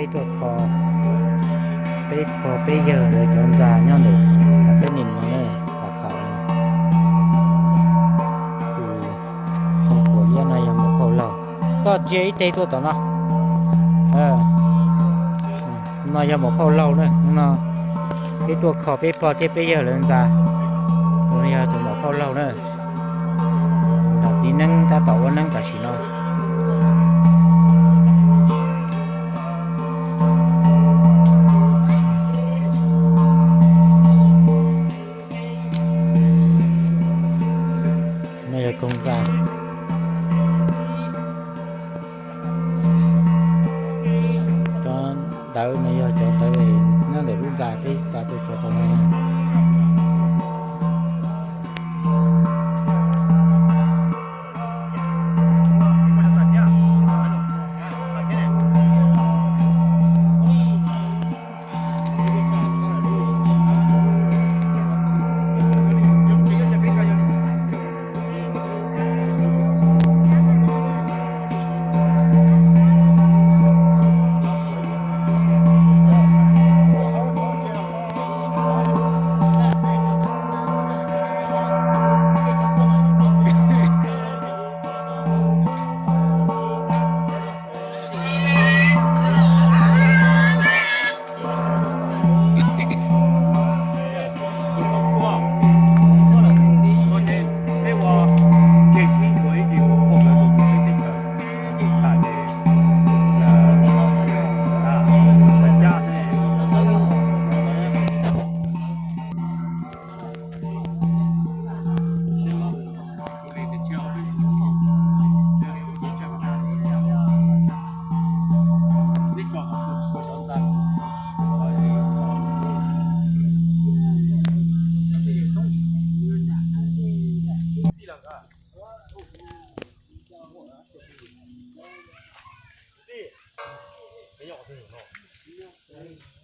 Peb tuaj kho peb pog peb yawg lawv cov ntxa nyob ntawm Thaib Nim no na, Pam Khaum. Tus Muam Phauj Liab no yog Muam Phauj Laug. Koj cia ib teg tuaj tom no. No yog Muam Phauj Laug na. No peb tuaj kho peb pog thiab peb yawg lawv ntxa. Tus no yog tus Muam Phauj Laug na. Nrog txiv neeb tab tom ua neeb tam sim no. No yog koog ntxa. Cov ntawv no yog cov ntawv nyob ntawm lub ntxa peb tsa tuaj tso rau no.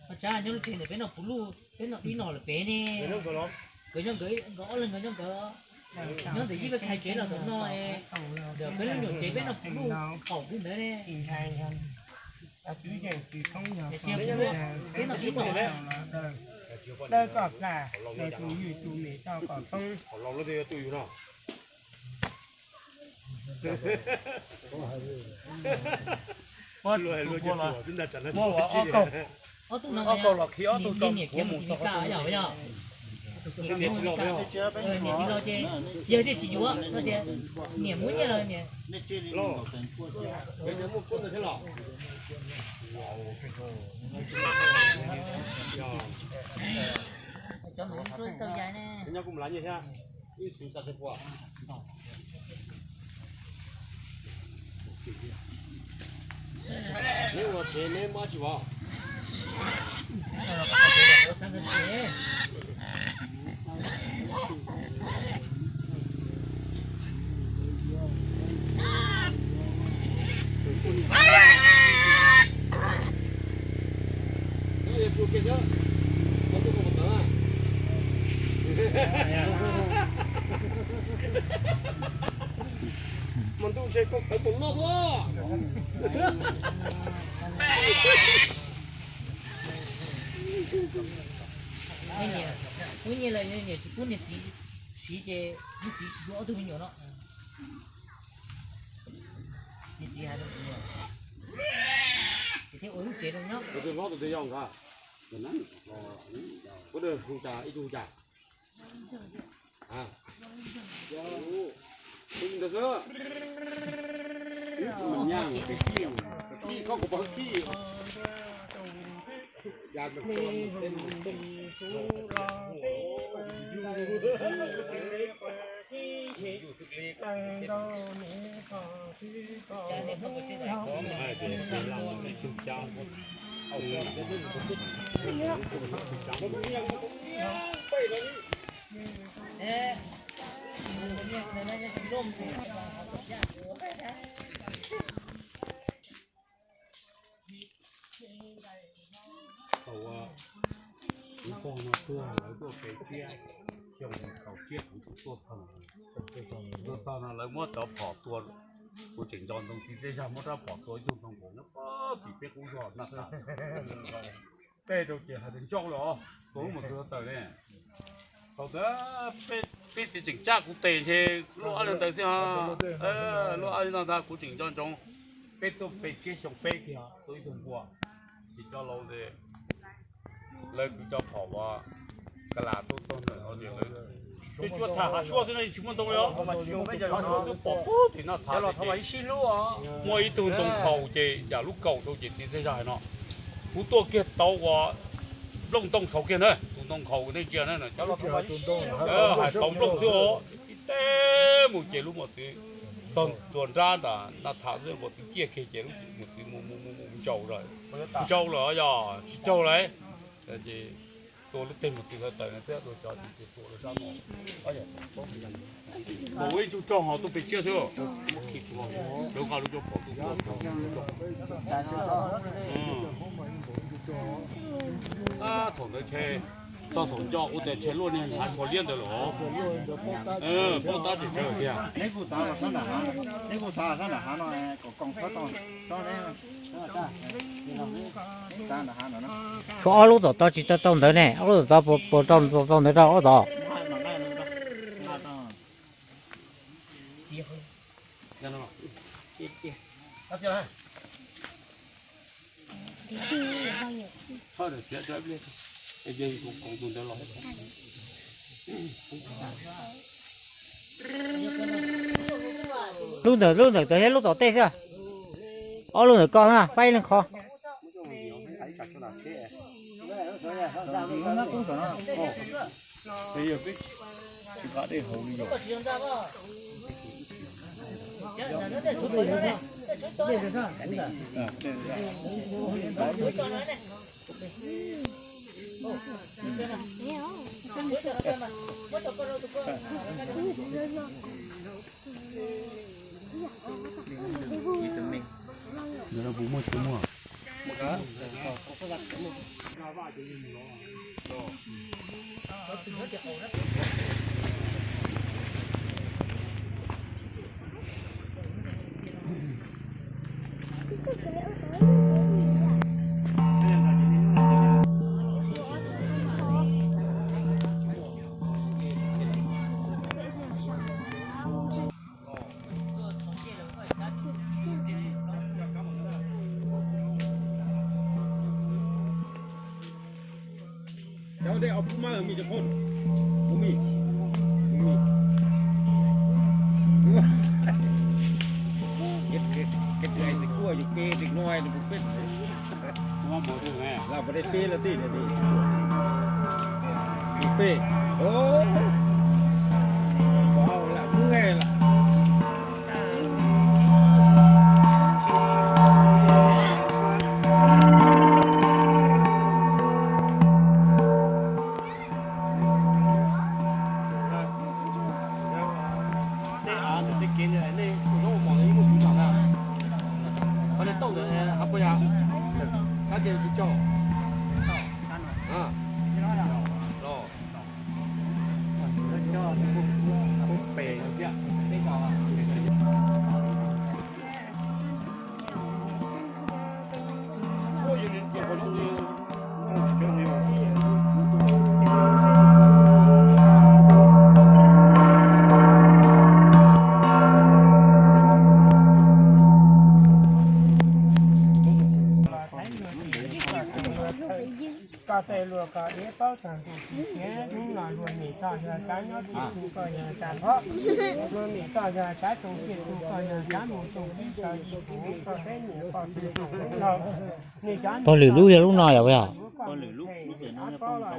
Ua tsav nyob lub tsev ntawm peb no puv luj, peb no ib no lawm pem ne. Nkawd nyob nkawd, nkawd ob leeg nkawd nyob nkawd, nyob ntawm ib peb khais tsev los tom no, ntawm peb lub nyuam tsev peb no puv luj qaum pub ntawd ne. Peb no ib no. Dawb kom plam, tus ywg tus mem tau kom poob. Muab ua ob kaug, ob kaug los khi ob tug tso, niam txiv mus txog qhov twg. Niam txiv los ces yawg thiaj tsis yuav no tias niam muab nyiaj los niam. Cov ntawd tau yai ne. Neb ua tsev neb muab tsis vov. Mas ntuj ntshe koj khawv npaum no xwb. Niam, muab nyiaj los niam tsis pub niam txiv siv ces niam txiv tsis yuav ob tug me nyuam no. Niam txiv hais rau kuv, ces thiaj ua lub tsev rau nyob. Tus twg hlob tus twg yau nkaus? Tus twg hu cas ib tug hu cas? Tus ntawd xwb. Nyaj peb kij, koj kuv pov kij. Thaum kuv pog no tuag lawv tuaj pem tsiab, xyoo kaum tsiab kuv tsis tuaj pheej, tuaj txog no lawv muab cov phom tua, Kuv tseem nco ntsoov txiv Txhiaj Zaj muab rab phom tua ib tug ntoo nkaus nyob puag tim peb qub zog na. Tej rau ces hais tias nco lawm os, tua lub mos txwv tawm ne. Thaum ntawd peb txiv tseem cab kuv tes ntshe luaj li ntawd xwb, luaj li no ntag kuv tseem nco ntsoov. Peb tuaj pes tsib xyoo peb kiag tua ib tug npua, ces cov laus ntawd lawv kwv cov phom uas ka las tuaj txog ntawm no ces lawv, peb tsuas tham hav suab xwb no tsis muaj ntoo li os, hav suab twb pom puag tim no tham muaj ib tug ntoo nkhaus ces yam lub kaus rau ces txiv Txhiaj Zaj hais no, kuv tuaj kiag tau uas nplooj ntoo saud kiag na, tus ntoo nkhaus nej ntsia na, hais tau nplooj xwb os, tib teb mus ces lub mos txwv txog tua nrab ntawm no tham xwb, mos txwv ciaj kiag ces lub mos txwv mus mus mus mus ntsaus lawm, ntsaus lawm yog tsis raug lawm. Ces tua lub teg mos txwv tawm no thiab tua cov ces tua lawm sab no. Npaum ib tug rog ho tuaj pes tsib xwb, lawv nqa lub cov phom tuaj tua. Thaum ntawd ntshe txog thaum nco ua tias ntshe luaj niag hav tsho liab ntawd lawm os. Paub tab tsis tsawg tiag. Tshuav ob lub tom tod tsis tau tau ntawd ne, ob lub tom tod puas tau tau ntawd rau ob tod? Lub ntawm lub ntawm tod thiab lub tom tej xwb. Ob lub ntawm ko na, pab ib leeg kho. Ntawm no puas muaj tsis muaj? Lam pov dej peb lawm tej lawm. Peb. Pov lam muab lawm. Tej av ntawm tej kev ntawd nej ua zaub ua mos ntawd yeej muaj txiv tag na. Qhov nej tauj ntawd hab puas yog? Qab ces tsis tsaug. Los. Koj tej luag koj deb paub txog tus txiv thiab hnub no luag nim txoj yog tsav nyob tsis tu koj yog tsav phob, luag nim txoj yog tsav tsoom ciaj tu koj yog tsav mus tsoom tib txawv ib puv koj peb niam poj txiv tsoom hnub laug. Pog Lwm lub yog lub no yom, puas yog? Pog Lwm lub, lub tiam no yog pog Ntxoov.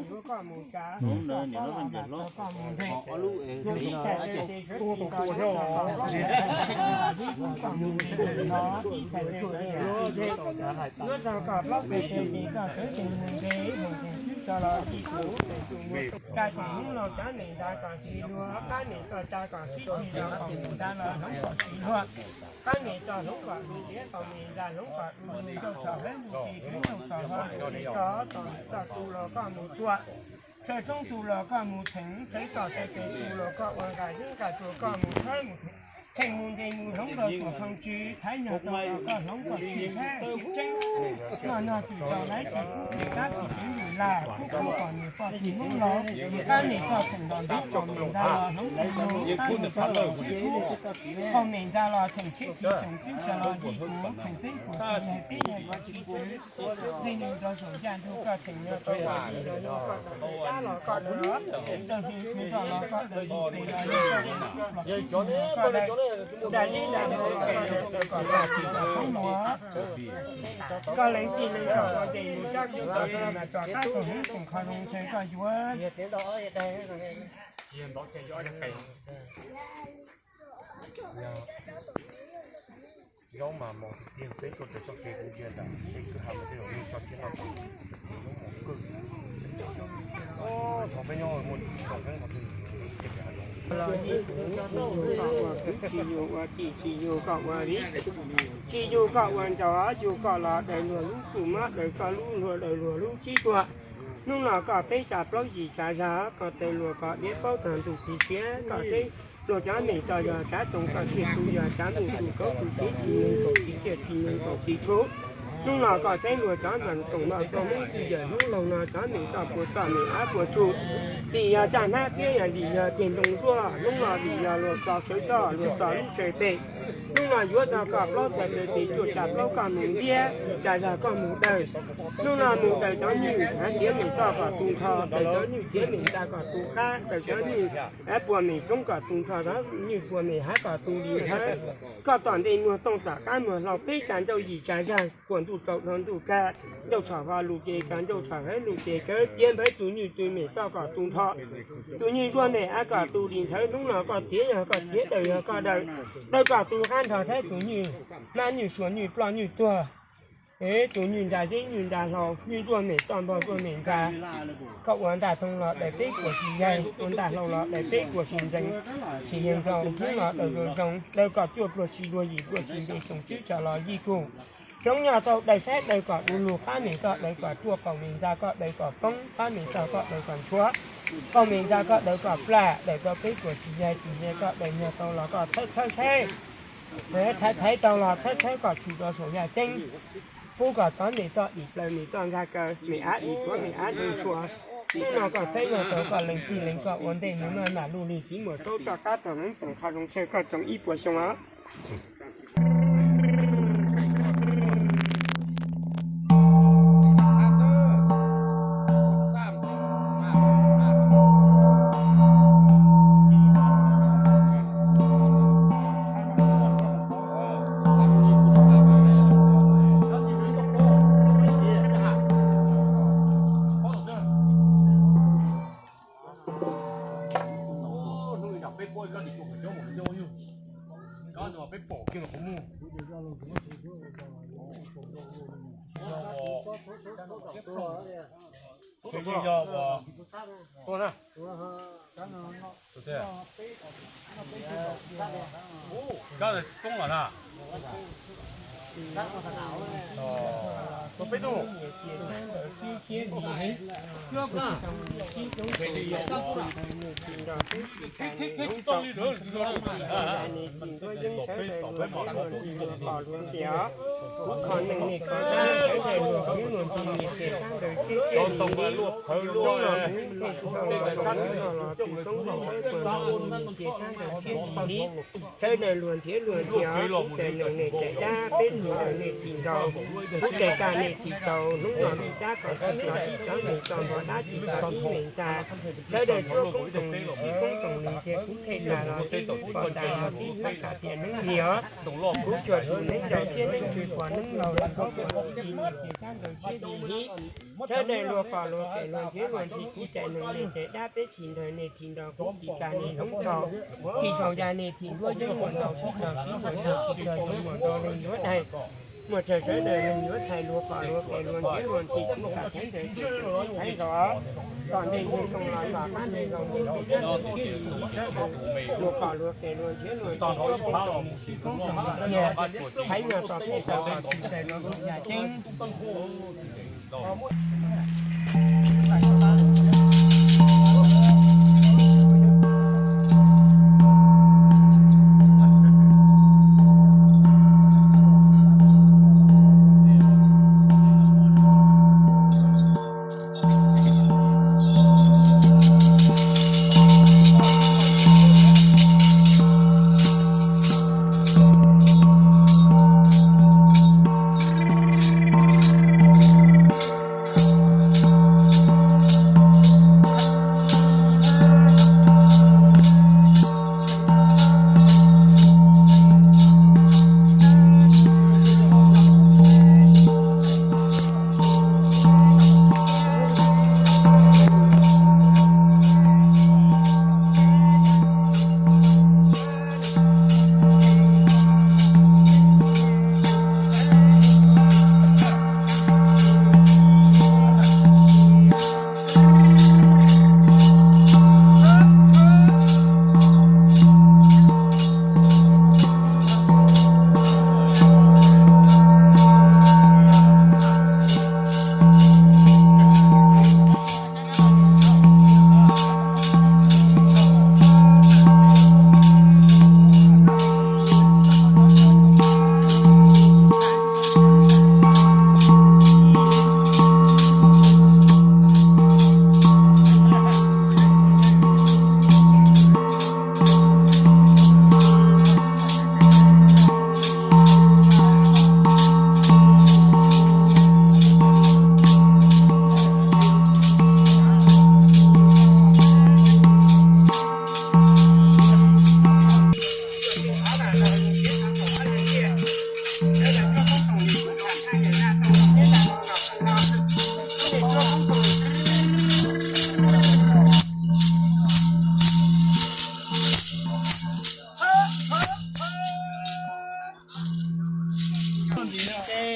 Ntxoov ntawd niam lub vaj ntxwv hlob. Tsa tseem hnub no cov niam nta kom tsis luag, qab niam txoj tsa kom sib tsis los kom niam nta los hloov kom tsis luag. Qab niam txoj hloov kom lwm tiav kom niam nta hloov kom lwm, nrauj txog hlawv mus tsis hlawv, nrauj txog hlo mus tsis tso, txog txoj tu los koj mus tua, txawj roob tu los koj mus theem, txawj txoj txawj pes tu los koj ua nqas yeeb nqas tsuag koj mus thawb mus theem. Kheej mus nce mus hloov rau tuam phooj ywg, thaiv nyuag tau los koj hloov koj tshwj xeeb tshwj tseeb. Noj nyuag twm rau lawv tsis pub kev kab kev ceev lwm lam, pub kuv kom niam poj txiv Hmoob laus, kab niam koj tseem ntom ntev tsaus me ntxa los hloov tsis mus, kab niam koj tseem sib hlub, tsaus me ntxa los tseem tshiab tsis tsoom tswb tsa los dig kuv tseem peb kuv tsis hais peb hais kuv tsis tswv. Txij no rau saum ncaaj ntuj koj tseem nyob rau ua li los yog koj daws kab los koj daws, rau sis mus rau los koj daws li pes los yog koj daws sib pluag sib ntxeev koj daws, dag li dag los koj daws kom txog txij txoj toob no. Koj lees txij lees nkawm ua ntej mus tsab kub tau tsis mas tso qab txog hnub tseem qhov zoo ntshe koj yuav. Zaub mas mos tiag tiag, peb tuaj raws txoj kev kuv ntsia ntawm tej kwj ha mas tej zaum yeej tso thiab noj tau, ces zaub mos kawg. Thaum peb nyob muaj tsis tau peb qhov twg ces peb hav zoov. Los yij kuv, tsis yug koj ua kwv, tsis yug ua tij, tsis yug koj ua viv, tsis yug koj ua nraug, yug koj los daws luag lub txuj mob, daws koj lub luag, daws luag lub sib tua. Hnub no koj peb tsa plaub yim tsa zag, koj daws luag kom diav paub tag ntuj txiv siav, koj seb luag cov me txoj yog tsav toom koj thiaj tu, yog tsav muj tus kauv tus txiv tsis neeg kaum tsis tsiaj tsis neeg kaum tsis txhu. Hnub no koj saib luag cov mas toom mas koj muab twj yawm hnub laug no cov me txoj puas txoj me av puas tsu, vim yog caj hnab thiab yog vim yog ceg ntoo zuaj, hnub no vim yog luag txo sawv toj luag txo lub tsev pem. Hnub no yuav txog koj plaub txhais daws tes cuaj tsa plaub koj mus ntiab, tsa zag koj mus daws. Hnub no mus daws cov nywj hnav tiav me txoj kom tu nrho, daws cov nywj tiav me ntxa kom tu qab, daws cov nywj puas me roob kom tu nrho, cov nywj puas me hav kom tu li nthawv. Koj tom ntej muag tooj tom qab muag hlau peb tsa ncauj yim tsa zag puas ntuj tsaus dhau ntuj kag, ncauj tshom ho lus ces kawg, ncauj tshom hawv lus ces kawg, tiav npawv tus nywj tus me txoj kom tu nrho, tus nywj zuag me av kom tu li nthawv. Hnub no koj txiav yog koj txiav, daws yog koj daws, daws kom tu qab nrho thiab tus nywj hnab nywj sua nywj ploj nywj tuag, tus nywj nra zeb nywj nra hlau, nywj zuag me txoj npog zuag me ntxa. Koj ua ntaj thoob los daws peb kuam sis yaig, ua ntaj hlau los daws peb kuam sis ntxeev, sis yeeg hlau, hnub no daws zoo zoo, daws kom cuaj pluag si luag yim pluag si nce tsoom tswb tsa los yij kuj. Coob nyob tau daws saib daws kom du lug, qab me txoj daws kom ruaj, qaum me ntxa koj daws kom poob, qab me txoj koj daws kom nchuav, qaum me ntxa koj daws kom plam, daws rau peb kuam sis yaig tsis nce koj daws nyuag tau los koj txhawb txhawb saib. Thaiv thaiv tau los txhawb txhawb kom tshwm rau saum yaj ceeb. Pub kom txov me txoj dim plaws me txoj nkag kaw, me av dim tuav me av ntug sua. Hnub no koj txhawb nyuag tau koj lees txij lees koj ua ntej mus noj nam luj lig txiv muam saub txoj qab txog neeb tsoom qhov zoo tsawg koj tsoom ib puas xyoo os. Hnub no peb pom kiag los kuv mus. Tus yog uas, tus twg? Kab toob los na. Tus peb tug. Tsis tau li lawm. Kuv kho neeg nej kho dab, sawv daws luag thiab luag ntxhi, niam txiv sab nraud thiab txiv li. Hnub no kuv ib txhij tub no los tus koob lub pawg ntau, niam txiv sab nraud thiab txiv li. Sawv daws luag thiab luag ntxhi, kuv txais neeg nej txais dab, peb txhim nraug nej txhim nraug, kuv txais tag nej txhim txaus. Hnub no vij dab kom txhim txog ib cov neeg txo npog dab tsis txog ib neeg tag. Sawv daws cuab koob toom lis, sib koob toom lis, thiab kuv thej tas los sib hlub, pov tas los sib hlub, txham tias neeb lig os. Kuv cuag tus neeb laus thiab neeb tswv pom neeb laus los khaub pom txhim, niam txiv sab nraud thiab txiv li. Sawv daws luag pom luag pem luag ntxhiab luag ntxhi, kuv txais neeg nej txais dab, peb txhim nraug nej txhim nraug, kuv txhim tas nej hloov txhaum, txhim txhaum tas nej txhim duab yeeb muam ntaus sib ntaus sib muam ntaus sib ntaus yeeb muam ntaus leej yuav daig. Muaj tsawg sawv daws neeg yuav txhais luag pom luag pem luag ntxhiab luag ntxhi, kuv txhais thaiv nraug txhais nraug. Tom ntej yeej toom los tom qab neeg zoo yeej tsis dab nraug thiab li, sawv daws luag pom luag pem luag ntxhiab luag ntxhi, kuv txhais sib koob toom lis, thaiv nyuag txoj kev tau kom tsis txais los yam ceeb.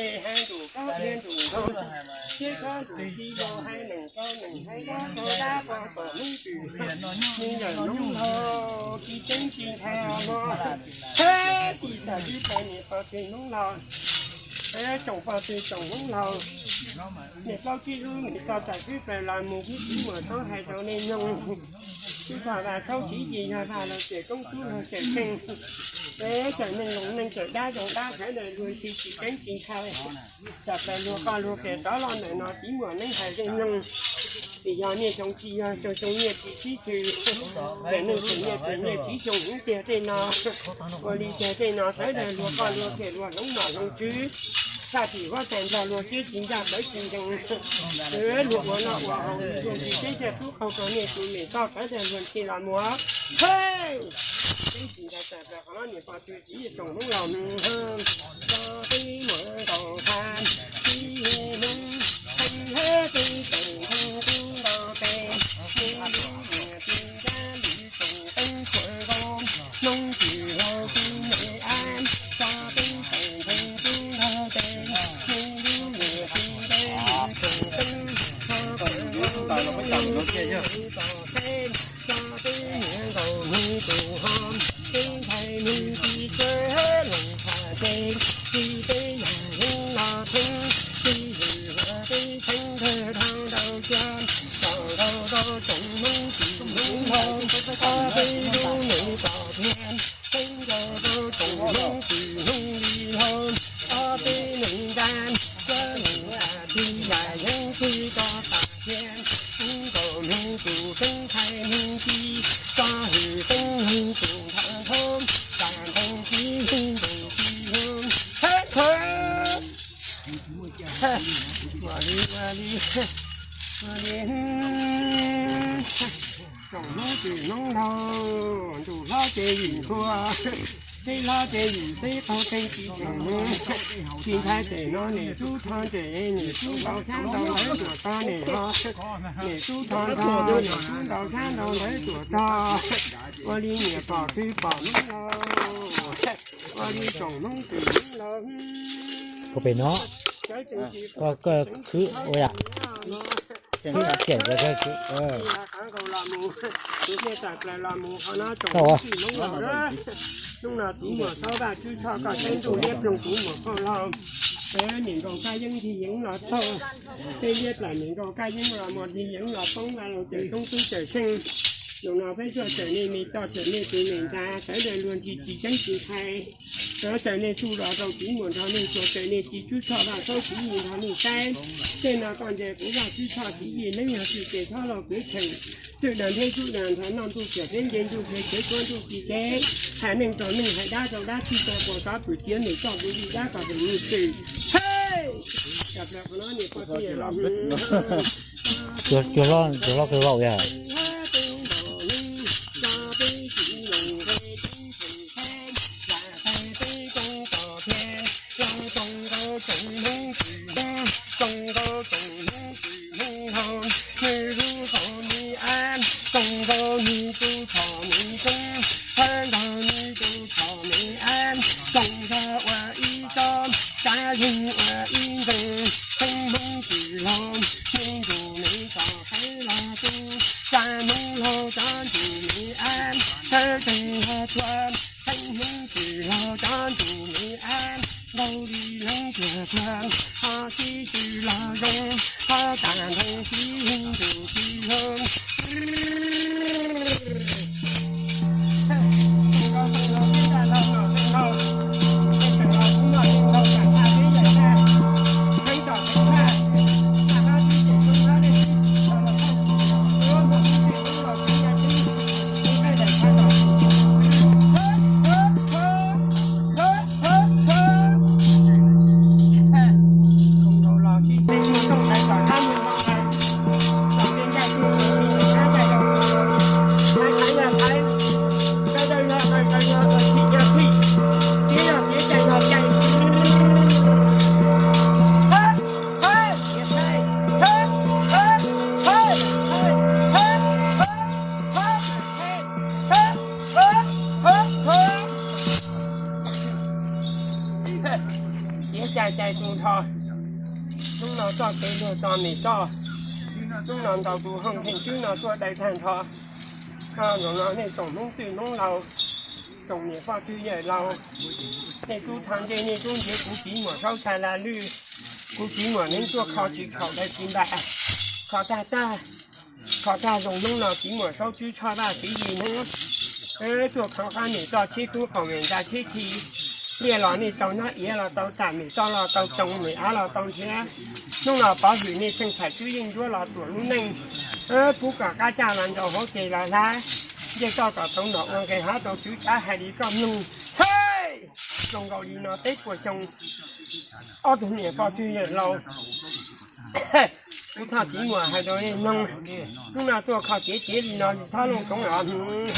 Hais ntuj kaub thiab ntuj ntoo, thiab txhob ntuj tib los hais neeg rau neeg, hais dab rau dab, pog pog Hmoob Twm, nws yawm Hmoob Lauj, tsis tseeb tsis ntshai os mog. Hais tsis txawm tib plaws niam pog txiv Hmoob Lauj, tsoom pog txiv tsoom Hmoob Lauj, niam plaub tsib lub niam txog txawm tib plaws los mus, kuv txiv muam txhob hais rau nej mloog. Tub txog Vaj Txhaub Siv Yis yog Vaj Laug Txias Koob tub Laug Txias Tsheej, es txawm neeg zoo neeg, txawm dab zoo dab, sawv daws luag ntxhi tsis tseeb tsis ntshai. Txawm plaws luag qoj luag kiag rov los ntawm no, txiv muam neeb hais nej mloog. Vim yog nyiaj xyoo tsis yog xyoo, xyoo nyiaj tsis sib xws, txawm neeg txawm nyiaj txawm nyiaj tsis xyoo heev tiag tej no. Ua li cas tej no sawv daws luag qoj luag kiag, luag hloov nom hloov tswv, tshaj txim huab tais nplog, luag siab tsis ncaj tawv tsis nkees, luag ua noj ua haus luag tsis teb caj tub qaug rau nej tus niam toj sawv daws luag ntxhi los mus. Hej, tseeb tsis ntshai, txawm plaws qhov no niam pog txiv tsoom Hmoob Lauj, tso tib muam nkaus tha, tib Hmoob Theej hab tib tsoom Hmoob tub ntaus tes, tib lub niam txiv dab lwm tsoom teeb txhua nkaus, Hmoob Twm Lauj tub me ab, tso tib tsoom Hmoob tub ntaus tes, tib lub niam txiv dab lwm tsoom teeb txhua nkaus, tso tib niam nkaus hnub tus ho, tib ntxhais hnub tsis txawj loos tshaj ces, tsis peb yam yeeb los theeb, tsis hwm huam peb theeb thawj dhau ntau cua, tso nkaus rau tsoom Hmoob Twm Hmoob Lauj, ob peb lub me txom thiab, theeb nkaus rau tsoom Hmoob Twm Hmoob Li Lauj, ob peb neeg nqa, tsuab neeg nqa tsis yam yeeb tsis tso tas thiab, ub nkaus neeg tus teeb thaij neeg tsis, tso hwm teeb neeg tus nthov thoob, tas nthoo tsis hwm ntoos tsis hwm, hab thoob. Ua li ua li, ua li, tsoom Hmoob Twm Hmoob Lauj, ntuj hlob ces yim ntxhua, teb hlob ces yim teb, qaug teg tsis theem, tsis ntshai. Ces no niam tub Thoj Ntses, niam tub ntaus xyab ntaus ntawv tuam tog niam ho, niam tub Thoj Ntxhov, niam tub ntaus xyab ntaus ntawv tuam tog. Ua li niam pog txiv pog Hmoob Lauj, ua li tsoom Hmoob Twm Hmoob Lauj. Puas pem no? Koj khwv ua yam, khwv xiam koj khwv. Kuv thiaj tawm plaws los mus qhov no tsoom Hmoob Twm Hmoob Lauj. Hnub no txiv muam txhob Vaj Tswb Tshoj koj saib ntuj liab ploog kuv muam qauj laug. Peb niam nkauj Kab Yeeb nthi yeev los txog, peb liab plaws niam nkauj Kab Yeeb los mus nthi yeev los poob Vaj Loog Cawm Toob tub Cawm Seej. Zaum no peb tuaj txawm nej me toj txawm nej tus me ntxa, sawv daws luag ntxhi tsis tseeb tsis ntshai. Sawv txawm nej txuj los rau txiv muam nrog nej tsuas txawm nej txiv Tswb Tshoj Vaj Txhaub Siv Yis nrog nej saib. Tej no koj ntse kuv Vaj Tswb Tshoj Siv Yis neeb yog tsis ces txhob lauj kev tsheem. Txwj dag ntheb txwj dag nthov noj ntuj kiam teb nce ntuj kev kev kuab ntuj tsis kev, hais neeg rau neeg hais dab rau dab txij tau puas tov pwm tiav nws txoj ntu li dab kom tus nws twm. Hej! Cov plaws qhov no niam pog txiv los, cuag hlob, cuag hlob kawg vauj yog. Zoo nkaus tsoom Hmoob Twm Hmoob Lauj, nws lub qhov me ab, zoo nkaus nws tus txhom me tseeb, thawj nkaus nws tus txhom me ab, zoo nkaus ua ib tsob, tsav yeeg ua ib nkees, Hmoob Hmoob Twm Lauj, me ntuj me txom qhib los tu, tsav Hmoob Lauj cov ntuj me ab, thawj teeg los tuaj, Hmoob Hmoob Twm Lauj cov ntuj me ab, ntaus li leeb tuag tuag, ho sib tw los zoo, ho tas nthoo sib ntuj tsis hloov. Hnub no txoj kev luag txom nyem txoj, hnub no ntau tus hooj kheej tswb no tuaj dai tag nrho. Zaum no nej tsoom Hmoob txwj Hmoob laus, tsoom niam poj txwj yawm laus, nej tub thov ntsej nej tub ntiav kuv txiv muam saub tshaj la lwj, kuv txiv muam neev tuaj kho tsis khaum daws tsis npam, kho tag tag, kho tag zoo hnub no txiv muam saub tswb tshoj vaj txiv yis hnub tuaj khoov qab mem txoj tsheb tub qaum mem ntsa tsheb khi, liaj los nej tau nyob iav los tau tam mem txoj los tau tsoos mem av los tau nrhiav. Hnub no pov hwm nej txheej txhais tswb yeej ncuab los tuam lub neej, pub kom qab caj los nraus hauv ces los hlab, ncej toj kom tau ntom ua nqes hav tau tswv tsav hais li koj mloog. Hej, zoo nkaus li no peb puas xyoo, ob tug niam poj txwj yawm laus, kuv thov txiv muam hais rau nej mloog, hnub no tuaj kho kev tiav li no txhob looj koob los hnub